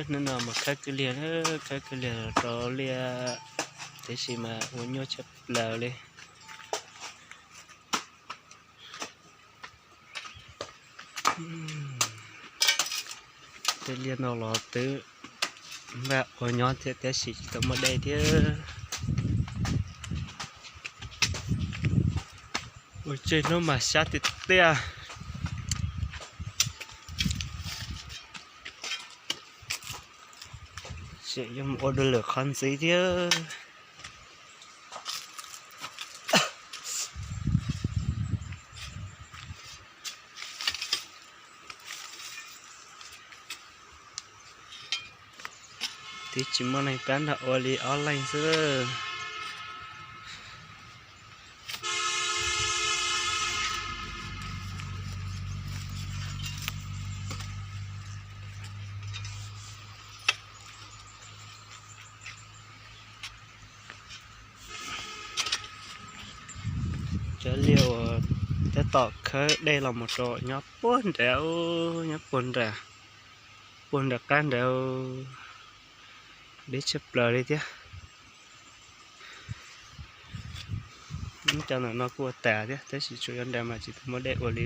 Hnub no mas khawb kwj liag, khawb kwj liag los rau liaj, tiam sis mas ua nyuaj tshaj plaws li. Tej liaj no los twb npaj ua nyob thiab tab sis tsis tau muaj dej thiab. Ua tseg hnub mas sab tiag tiag. Tseem yuav mus ua dua lwm qhov ntxiv thiab. Twb tsis muaj neeg pab nrog ua li ob leeg xwb. Cov liaj uas tab tom khawb dej los mus rau nyob puag nrad, nyob puag nrad, puag nram qab nrad, deb tshaj plaws li thiab. Cov ntawm no kuj ua tas thiab tab sis tsuas yog nrad mas tsis tau muaj dej ua li.